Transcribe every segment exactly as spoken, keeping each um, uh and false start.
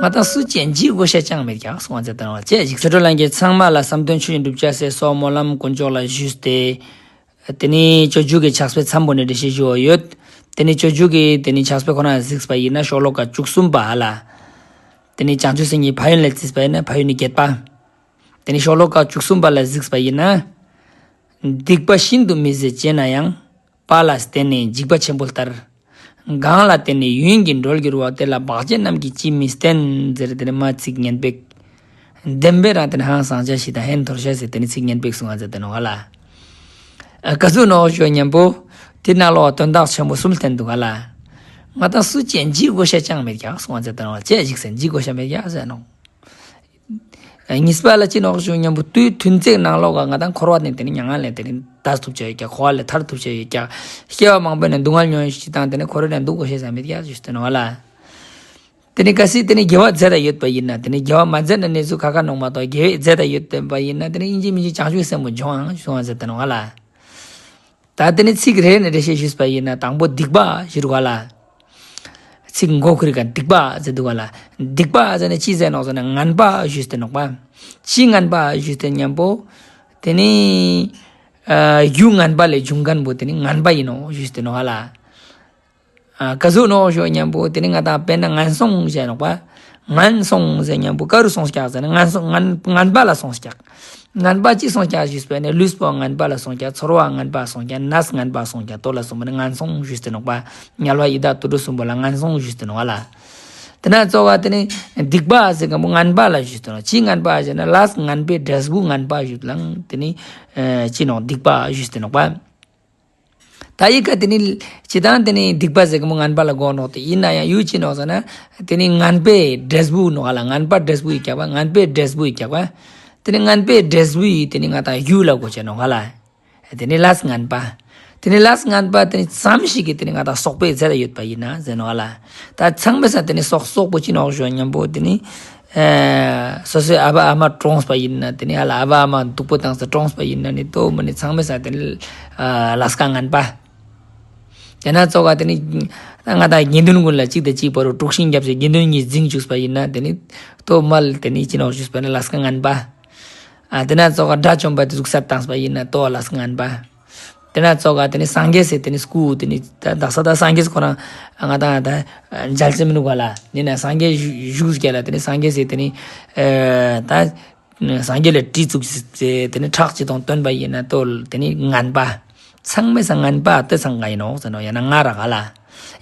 ང་དང་སུ་ཅན་འཇིགས་དགོས་ཤེས་ཅང་མེད་ཀྱག་གསུངས་པ་མཛད་དེ་ནོག་ལེ། ཅི་ཞིག་ཚེ་འཕྲོ་ལྷན་རྒྱས་ཚང་མ་ལ་བསམ་དོན་ཆོས་བཞིན་འགྲུབ་ཅེས་སི་སོགས་སྨོན་ལམ་དཀོན་མཆོག་ལ་ཞུས་ཏེ། དེ་ནས་སྤྱོད་འཇུག་གི་ཕྱག་དཔེ་མཚམས་པོ་ནས་འགྲེལ་བཤད་ཞུ་བ་ཡོད། དེ་ནས་སྤྱོད་འཇུག་གི་དེ་ནས་ཕྱག་དཔེ་ཁོ་ན་གཟིགས་པ་ཡིན་ན་ཤོ་ལོ་ཀ་བཅུ་གསུམ་པ་ཧ་ལ། དེ་ནས་བྱང་ཆུབ་སེམས་ཀྱི་ཕན་ཡོན་ལ་བརྩིས་པ་ཡིན་ན་ཕན་ཡོན་ནི་བརྒྱད་པ། དེ་ནས་ཤོ་ལོ་ཀ་བཅུ་གསུམ་པ་ལ་གཟིགས་པ་ཡིན་ན། སྡིག་པ་ཤིན་ཏུ་མི་བཟད་བྱས་ན་ཡང་། དཔའ་ལ་བརྟེན་ནས་འཇིགས་པ་ཆེན་པོ་ལྟར། གང་ལ་བརྟེན་ནས་ཡུན་གྱིས་འགྲོལ་འགྱུར་བ། དེ་ལ་བག་ཅན་རྣམས་ཀྱིས་ཅིས་མི་བརྟེན། ཟེར་དེ་ནས་མ་ཚིག་སྙན་པོ། བདེན་པའི་རང་དེ་ནས་ཧང་སང་ཅེས་ཤིག་དང་ཧན་ཐོར་ཤེས་ཟེར་དེ་ནས་ཚིག་སྙན་པོ་གསུངས་པ་མཛད་དེ་ནོག་ལེ། ཨ་ག་ཟུག་ནོག་ཞུ་ཉམ་པོ། དེ་ནང་ལོགས་དོན་དག་ཆེན་པོ་གསུམ་བསྟན་འདུག་ག་ལེ། ང་དང་སུ་ཅན་འཇིགས་དགོས་ཤེས་ཅང་མེད་ཀྱག་གསུངས་པ་མཛད་དེ་ནོག་ལེ། ཅི་ཞིག་ཟེར་འཇིགས་དགོས་ཤེས་མེད་ཀྱག་ཟེར་ནོག་གཉིས་པ་ལ་ཅི་ནོག་ཞུ་ཉམ་པོ་དུས་ཐུན་ཚེགས་ནང་ལོགས་ཀ་ང་དང་འཁོར་བ་ནས་དེ་ནས་མྱ་ངན་ལས་དེ་ནས་འདས་ཐུབ་ཅེས་ཡོད་ཀྱག་འཁོར་བ་ལས་ཐར་ཐུབ་ཅེས་ཡོད་ཀྱག་སྐྱེ་བ་མང་པོ་ནས་སྡུག་བསྔལ་མྱོང་ཡོད་ཅིག་དང་དེ་ནས་འཁོར་བ་ནས་འདུག་དགོས་ཤེས་ཟེར་མེད་ཀྱག་ཞུས་ཏེ་ནོག་ལེ། དེ་ནས་གལ་སྲིད་དེ་ནས་དགེ་བ་མཛད་ད་ཡོད་པ་ཡིན་ན་དེ་ནས་དགེ་བ་མ་མཛད་ན་གནས་ཚུལ་ཁ་ཁ་ནོག་མ་གཏོགས་དགེ་བ་མཛད་ད་ཡོད་པ་ཡིན་ན་དེ་ནས་ཡིན་གཅིག་མིན་གཅིག་བྱང་ཆུབ་སེམས་པོ་འབྱུང་ཨང་ཞུ་བ་མཛད་དེ་ནོག་ལེ། ད་དེ་ནས་ཚིག་རེ་ནས་འགྲེལ་བཤད་ཞུས་པ་ཡིན་ན་དང་པོ་སྡིག་པ་ཞུ་རུག་ག་ལེ། ཚིག་མགོ་ཁུར་ག་སྡིག་པ་ཟེར་འདུག་ག་ལེ། སྡིག་པ་ཟེར་ན་ཅི་ཟེར་ནོག་ཟེར་ན་ངན་པ་ཞུས་ཏེ་ནོག་པ། ཅི་ངན་པ་ཞུས་ཏེ་ཉམ་པོ། དེ་ནས་ཨ་རྒྱུ་ངན་པ་ལས་བྱུང་མཁན་པོ་དེ་ནི་ངན་པ་ཡིན་ནོག་ཞུས་ཏེ་ནོག་ག་ལེ། ཨ་ག་ཟུག་ནོག་ཞུ་ཉམ་པོ་དེ་ནི་ང་དང་དཔེར་ན་ངན་སོང་ཟེར་ནོག་པ། ངན་སོང་ཟེར་ཉམ་པོ་ག་རུ་སོང་ཀྱག་ཟེར་ན་ངན་སོང་ངན་ངན་པ་ལ་སོང་ཀྱག་ངན་པ་ཅི་སོང་ཀྱག་ཞུས་པ་ཡིན་ན་ལུས་པོ་ངན་པ་ལ་སོང་ཀྱག་ཚོར་བ་ངན་པ་སོང་ཀྱག་གནས་ངན་པ་སོང་ཀྱག་དོ་ལ་སོང་པ་ནི་ངན་སོང་ཞུས་ཏེ་ནོག་པ། དམྱལ་བ་ཡི་དྭགས་དུད་འགྲོ་གསུམ་པོ་ལ་ངན་སོང་ཞུས་ཏེ་ནོག་ག་ལེ། དེ་ན་གཙོ་བོ་དེ་ནི་སྡིག་པ་ཟེར་མཁན་པོ་ངན་པ་ལ་ཞུས་ཏེ་ནོག་ཅི་ངན་པ་ཞུས་ན་ལས་ངན་པའི་འབྲས་བུ་ངན་པ་ཞུས་ལང་དེ་ནི་ཨ་ཅི་ནོག་སྡིག་པ་ཞུས་ཏེ་ནོག་པ། ད་ཡི་ག་དེ་ནི་ཅི་དང་དེ་ནི་སྡིག་པ་ཟེར་མཁན་པོ་ངན་པ་ལ་གོ་ནོག་དེ་ཡིན་ན་ཡང་ཡུལ་ཅི་ནོག་ཟེར་ན་དེ་ནི་ངན་པའི་འབྲས་བུ་ནོག་ག་ལེ། ངན་པ་འབྲས་བུ་ཡི་ཀྱག་པ། ངན་པའི་འབྲས་བུ་ཡི་ཀྱག་པ། དེ་ནི་ངན་པའི་འབྲས་བུ་ཡི་དེ་ནི་ང་དང་ཡུལ་ལ་གོ་ཅེས་ནོག་ག་ལེ། དེ་ནི་ལས་ངན་པ། དེ་ནི་ལས་ངན་པ་དེ་ནི་ཙམ་ཞིག་གི་དེ་ནི་ང་དང་སོག་པོས་མཛད་ད་ཡོད་པ་ཡིན་ན་ཟེར་ནོག་ག་ལེ། ད་ཚང་མའི་སང་དེ་ནི་སོག་སོག་པོ་ཅི་ནོག་ཞུ་ཉམ་པོ་དེ་ནི་ཨ་སོ་སོའི་ཨ་བ་ཨ་མ་གྲོངས་པ་ཡིན་ན་དེ་ནི་ཧ་ལ་ཨ་བ་ཨ་མ་སྡུག་པོ་བཏང་སྟེ་གྲོངས་པ་ཡིན་ན་ནི་དོ་མ་ནི་ཚང་མའི་སང་དེ་ནི་ཨ་ལས་ཀ་ངན་པ། དེ་ན་གཙོ་བོ་དེ་ནི་ང་དང་དགེ་འདུན་ཀུན་ལ་གཅིག་དང་གཅིག་བར་དུ་དཀྲུགས་ཤིང་བརྒྱབ་སྟེ་དགེ་འདུན་གཉིས་འཛིང་བཅུག་པ་ཡིན་ན་དེ་ནི་དོ་མ་ལ་དེ་ནི་ཅི་ནོག་ཞུས་པ་ན་ལས་ཀ་ངན་པ། ཨ་དེ་ན་གཙོ་བོ་དགྲ་བཅོམ་པ་དེ་ཟུག་བསད་བཏང་པ་ཡིན་ན་དོ་ལས་ཀ་ངན་པ། དེ་ན་གཙོ་བོ་དེ་ནི་སངས་རྒྱས་སི་དེ་ནི་སྐུ་དེ་ནི་ད་དག་ས་ད་སངས་རྒྱས་ཁོ་རང་ང་དང་ད་མཇལ་ཅེས་མི་ནུག་ག་ལེ། ཡིན་ན་སངས་རྒྱས་བཞུགས་བཞུགས་སྐྱེ་ལ་དེ་ནི་སངས་རྒྱས་སི་དེ་ནི་ཨ་ད་སངས་རྒྱས་ལ་གྲི་བཙུགས་ཏེ་དེ་ནི་ཁྲག་ཅིག་དང་བཏོན་པ་ཡིན་ན་དོ་དེ་ནི་ངན་པ། ཚང་མའི་སང་ངན་པ་དེ་ཚང་ག་ཡིན་ནོག་ཟེར་ནོག་ཡང་ན་ང་ར་ག་ལེ།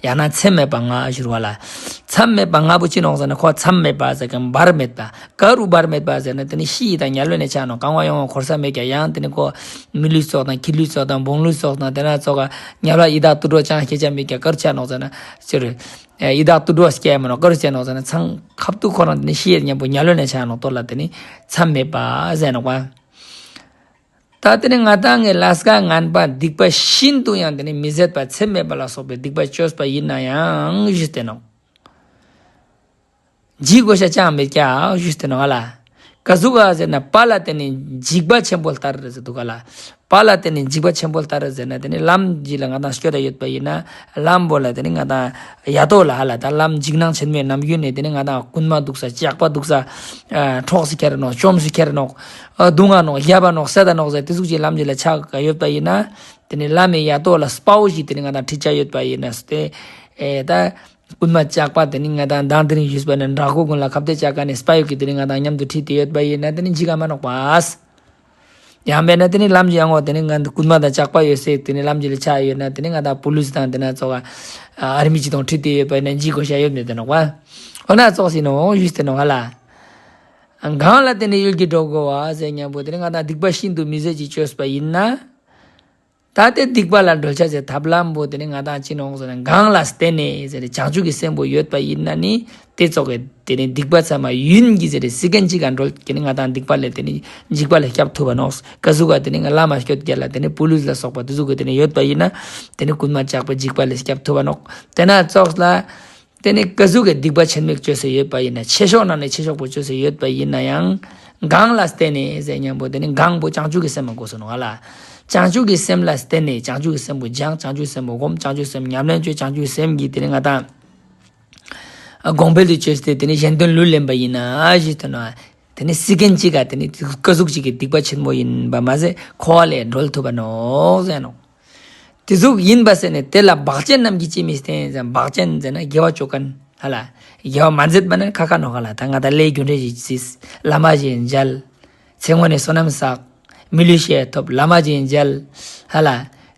ཡང་ན་མཚམས་མེད་པ་ལྔ་ཞུ་རུག་ག་ལེ། མཚམས་མེད་པ་ལྔ་པོ་ཅི་ནོག་ཟེར་ན་ཁོ་མཚམས་མེད་པ་ཟེར་མཁན་བར་མེད་པ། ག་རུ་བར་མེད་པ་ཟེར་ན་དེ་ནི་ཤི་ཡི་དང་དམྱལ་བའི་ནང་ཆ་ནོག་གང་བ་ཡོང་བ་འཁོར་ས་མེད་ཀྱག་ཡང་དེ་ནི་ཁོ་མི་ལུས་ཙོགས་དང་ཁྱི་ལུས་ཙོགས་དང་བོང་ལུས་ཙོགས་དང་དེ་ན་ཙོགས་ག་དམྱལ་བ་ཡི་དྭགས་དུད་འགྲོ་ཅང་སྐྱེ་ཆ་མེད་ཀྱག་ག་རུ་ཆ་ནོག་ཟེར་ན་ཅི་རུ། ཡི་དྭགས་དུད་འགྲོ་སྐྱེ་མ་ནོག་ག་རུ་ཆ་ནོག་ཟེར་ན་ཚང་ཁབ་ཏུ་ཁོ་རང་དེ་ནི་ཤི་ཡི་མཉམ་པོ་དམྱལ་བའི་ནང་ཆ་ནོག་དོ་ལ་དེ་ནི་མཚམས་མེད་པ་ཟེར་ནོག་པ། ད་དེ་ནི་ང་དང་ངི་ལས་ཀ་ངན་པ་སྡིག་པ་ཤིན་ཏུ་ཡང་དེ་ནི་མི་བཟད་པ་མཚམས་མེད་པ་ལ་སོགས་པའི་སྡིག་པ་བཅོས་པ་ཡིན་ན་ཡང་ཞུས་ཏེ་ནོག་འཇིགས་དགོས་ཤེས་ཅང་མེད་ཀྱག་ཞུས་ཏེ་ནོག་ག་ལེ། ག་ཟུག་ག་ཟེར་ན་དཔའ་ལ་བརྟེན་ནས་འཇིགས་པ་ཆེན་པོ་ལྟར་ཟེར་འདུག་ག་ལེ། དཔའ་ལ་བརྟེན་ནས་འཇིགས་པ་ཆེན་པོ་ལྟར་ཟེར་ན་དེ་ནི་ལམ་ཞིག་ལ་ང་དང་སྐྱོད་ད་ཡོད་པ་ཡིན་ན་ལམ་པོ་ལ་དེ་ནི་ང་དང་ཡ་དོ་ལ་ཧ་ལ་ད་ལམ་འཇིགས་སྣང་ཆེན་མོའི་ནམ་རྒྱུན་ནས་དེ་ནི་ང་དང་རྐུན་མ་འདུག་ས་ཇག་པ་འདུག་ས་ཨ་འཕྲོག་སི་ཁྱེར་ནོག་བཅོམ་སི་ཁྱེར་ནོག་ཨ་རྡུང་ང་ནོག་རྒྱབ་པ་ནོག་བསད་ད་ནོག་ཟེར་དེ་ཟུག་ཅིག་ལམ་ཞིག་ལ་ཆ་ག་ཡོད་པ་ཡིན་ན་དེ་ནི་ལམ་མི་ཡ་དོ་ལ་དཔའ་བོ་ཞིག་དེ་ནི་ང་དང་ཁྲིད་ཆ་ཡོད་པ་ཡིན་ན་སྟེ་ཨེ་ད་རྐུན་མ་ཇག་པ་དེ་ནི་ང་དང་མདང་དེ་རིང་ཞུས་པ་ནི་དགྲ་བོ་ཀུན་ལ་ཁ་གཏད་བཅག་མཁན་ནི་དཔའ་བོ་གི་དེ་ནི་ང་དང་མཉམ་དུ་ཁྲིད་དེ་ཡོད་པ་ཡིན་ན་དེ་ནི་འཇིགས་ག་མ་ནོག་པ། ཡང་མེད་ན་དེ་ནི་ལམ་གྱི་ཡང་འོ་དེ་ནི་ང་རྐུན་མ་དང་ཇག་པ་ཡོད་སའི་དེ་ནི་ལམ་གྱི་ལ་ཆ་ཡོད་ན་དེ་ནི་ང་དང་པུ་ལིས་དང་དེ་ན་ཙོགས་ཨ་ཨར་མི་ཅིག་དང་ཁྲིད་དེ་ཡོད་པ་ཡིན་ན་འཇིགས་དགོས་ཤེས་ཡོད་མེད་དེ་ནོག་པ། འོ་ན་ཙོགས་ཡིན་ནོག་ཞུས་ཏེ་ནོག་ག་ལེ། གང་ལ་བརྟེན་ནས་ཡུལ་གྱིས་འགྲོལ་དགོས་པ་ཟེར་མཉམ་པོ་དེ་ནི་ང་དང་སྡིག་པ་ཤིན་ཏུ་མི་བཟད་ཅིག་བཅོས་པ་ཡིན་ན། ད་དེ་སྡིག་པ་ལས་འགྲོལ་ཆ་ཟེར་ཐབས་ལམ་པོ་དེ་ནི་ང་དང་ཅི་ནོག་ཟེར་ན་གང་ལ་བརྟེན་ནས་ཟེར་ཏེ་བྱང་ཆུབ་ཀྱི་སེམས་པོ་ཡོད་པ་ཡིན་ན་ནི་དེ་ཙོགས་ཀྱི་དེ་ནི་སྡིག་པ་ཚང་མ་ཡུན་གྱིས་ཟེར་ཏེ་སི་ཀན་གཅིག་ག་འགྲོལ་གྱི་ནི་ང་དང་སྡིག་པ་ལས་དེ་ནི་འཇིགས་པ་ལས་སྐྱབས་ཐུབ་པ་ནོག་ག་ཟུག་ག་དེ་ནི་ང་ལམ་མ་སྐྱོད་རྒྱལ་ལ་དེ་ནི་པུ་ལིས་ལ་སོགས་པ་དེ་ཟུག་གི་དེ་ནི་ཡོད་པ་ཡིན་ན་དེ་ནི་རྐུན་མ་ཇག་པ་འཇིགས་པ་ལས་སྐྱབས་ཐུབ་པ་ནོག་དེ་ན་ཙོགས་ལ། དེ་ནི་ག་ཟུག་གི་སྡིག་པ་ཆེན་མོ་བཅོས་སེ་ཡོད་པ་ཡིན་ན་ཆེ་ཤོས་ནང་ནས་ཆེ་ཤོས་པོ་བཅོས་སེ་ཡོད་པ་ཡིན་ན་ཡང་གང་ལ་བརྟེན་ནས་ཟེར་མཉམ་པོ་དེ་ནི་གང་པོ་བྱང་ཆུབ་ཀྱི་སེམས་མ་དགོས་སོ་ནོག་ག་ལེ། བྱང་ཆུབ་ཀྱི་སེམས་ལ་བརྟེན་ནས་བྱང་ཆུབ་ཀྱི་སེམས་པོ་སྦྱང་བྱང་ཆུབ་སེམས་པོ་སྒོམ་བྱང་ཆུབ་སེམས་ཉམས་ལེན་བཅོས་བྱང་ཆུབ་སེམས་ཀྱི་དེ་ནི་ང་དང་ གོང་འཕེལ་དུ་བཅོས་ཏེ་དེ་ནི་གཞན་དོན་ལུས་ལེན་པ་ཡིན་ན་ཞེས་དོན་ན། དེ་ནི་སྲིད་མཁན་གཅིག་ག་དེ་ནི་ཀ་ཟུག་ཅིག་གི་སྡིག་པ་ཆེན་མོ་ཡིན་པ་མ་ཟད་འཁོར་བ་ལས་སྒྲོལ་ཐུབ་པ་ནོག་ཟེར་ནོག། དེ་ཟུག་ཡིན་པ་ཟེར་ནས་དེ་ལ་བག་ཅན་རྣམས་ཀྱིས་ཅི་མི་བསྟེན་ཟེར། བག་ཅན་ཟེར་ན་དགེ་བ་ཅོ་མཁན་ཧ་ལ། དགེ་བ་མ་མཛད་པ་ན་ཁ་ཁ་ནོག་ཧ་ལ། ད་ང་ད་ལས་རྒྱུ་འབྲས་ཞིག་ཅིས་བླ་མ་ཞིག་མཇལ། ཚེ་སྔོན་ནས་བསོད་ནམས་བསགས། མི་ལུས་ཤེས་ཐོབ། བླ་མ་ཞིག་མཇལ། ཧ་ལ།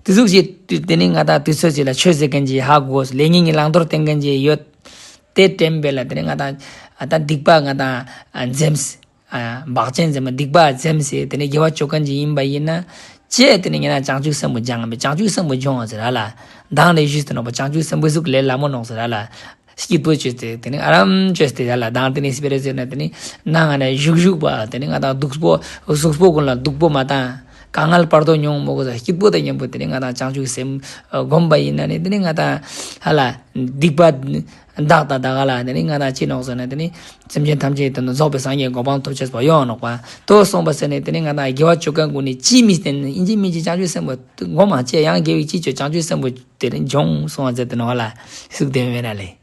དེ་ཟུག་ཞིག་དེ་ནི་ང་ད་དུས་ཚོད་ཅིག་ལ་ཆོས་ཟེར་མཁན་ཅིག་ཧ་གོ། ལས་ངན་གྱི་བླང་དོར་བསྟན་མཁན་ཅིག་ཡོད། དེ་དྲན་པས་ལ་དེ་ནི་ང་ད་ཨ་ད་སྡིག་པ་ང་ད་ཨ་འཛེམས། ཨ་བག་ཅན་འཛེམས་སྡིག་པ་འཛེམས་ཟེར་དེ་ནི་དགེ་བ་ཅོ་མཁན་ཅིག་ཡིན་པ་ཡིན་ན། ཅེས་དེ་ནི་ང་ད་བྱང་ཆུབ་སེམས་པོ་སྦྱང་མེད། བྱང་ཆུབ་སེམས་པོ་སྦྱོང་ཟེར་ཧ་ལ། མདང་ལས་ཞུས་ཏེ་ནོག་པ། བྱང་ཆུབ་སེམས་པོ་ཟུག་ལས་སླ་མོ་ནོག་ཟེར་ཧ་ལ། སྐྱིད་པོ་བཅོས་ཏེ་དེ་ནི་ཨ་རམ་བཅོས་ཏེ་ཡ་ལ། དང་དེ་ནི་སྤེ་ར་ཟེར་ན་དེ་ནི་ནང་ང་ན་བཞུགས་བཞུགས་པ་དེ་ནི་ང་ད་སྡུག་པོ་གཟུགས་པོ་ཀུན་ལ་སྡུག་པོ་མ་བཏང་། དཀའ་ངལ་བར་དོ་མྱོང་མོ་གོ་ས། སྐྱིད་པོ་དང་མཉམ་པོ་དེ་ནི་ང་ད་བྱང་ཆུབ་སེམས་སྒོམ་པ་ཡིན་ན་ནི་དེ་ནི་ང་ད་ཧ་ལ་སྡིག་པ་དག་ད་དག་ལ་དེ་ནི་ང་ད་ཅི་ནོག་ཟེར་ན་དེ་ནི་སེམས་ཅན་ཐམས་ཅད་དོན་དུ་རྫོགས་པའི་སངས་རྒྱས་གོ་འཕང་ཐོབ་ཅེས་པོ་ཡོང་ནོག་པ། དོ་སོང་པ་ཟེར་ནས་དེ་ནི་ང་ད་དགེ་བ་ཅོ་མཁན་ཀུན་ནི་ཅི་མི་བསྟེན་ནི་ཡིན་གཅིག་མིན་གཅིག་བྱང་ཆུབ་སེམས་པོ་སྒོམ་མ་བྱེད། ཡང་དགེ་བའི་ཅི་ཅོ་བྱང་ཆུབ་སེམས་པོ་དེ་ནི་སྦྱོང་སོང་བ་ཟེར་དེ་ནོག་ཧ་ལ། ཟུག་དེ་མེད་ན་ལེ།